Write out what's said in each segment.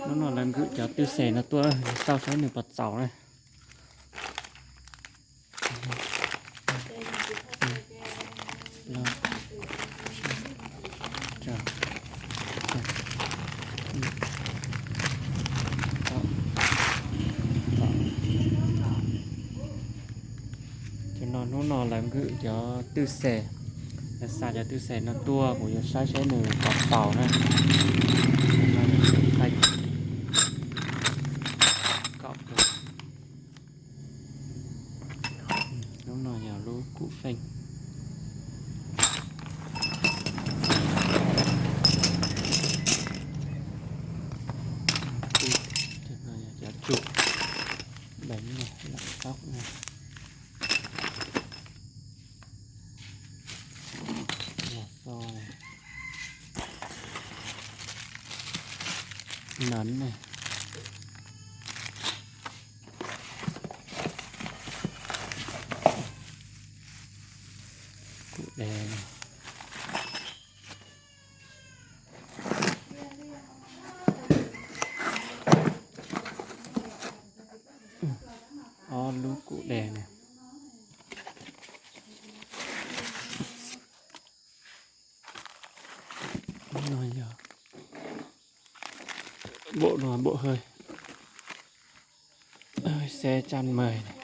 Hnub no lawv nkwm cov twj xes no tuaj, xauj saib nws puas txaus na. Cov no hnub no lawv nkwm cov twj xes, lawv xa cov twj xes no tuaj, kuv yuav saib saib nws puas txaus na. Hnub no yog lub kub feej. Cov tsum, deev, lam xauj na, los xo, nov na, kub de, ob lub kub de na. No yog bộ đồ bộ hơi, hơi xe chăn mời này.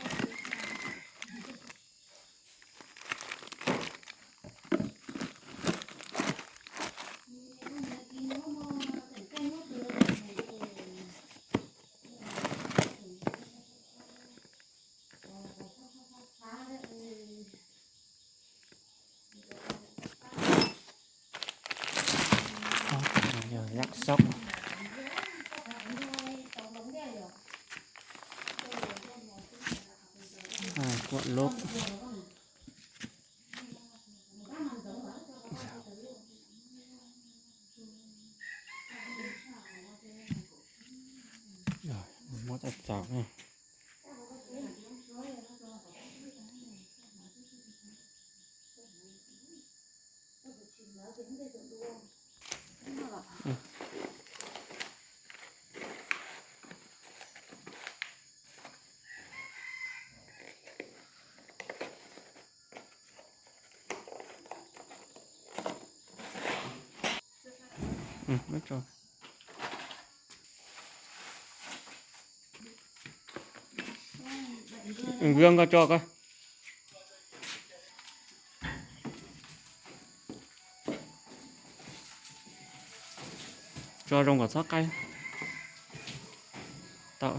Yog lab xauj. Kuam lub. Muab txaus txaus na. Nkawd nkawd tso ko. Tso zoo kom txhob qaij. Tau.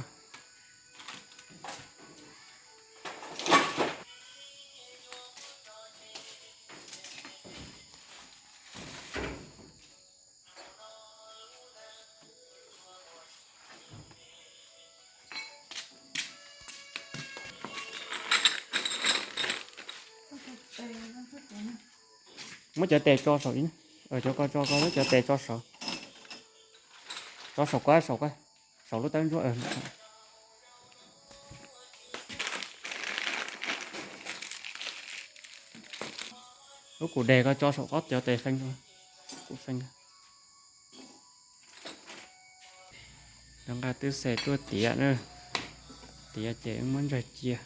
Muab cov tes tso saum ib, cov ko tso ko, muab cov tes tso saum, tso saum ko, saum ko, saum lub tawb ntsuab. Lub kuv des ko tso saum qab cov tes feej, kuv feej. Cov nqa twb xes tuaj tiav na, tiav ces muab ntsawg cia.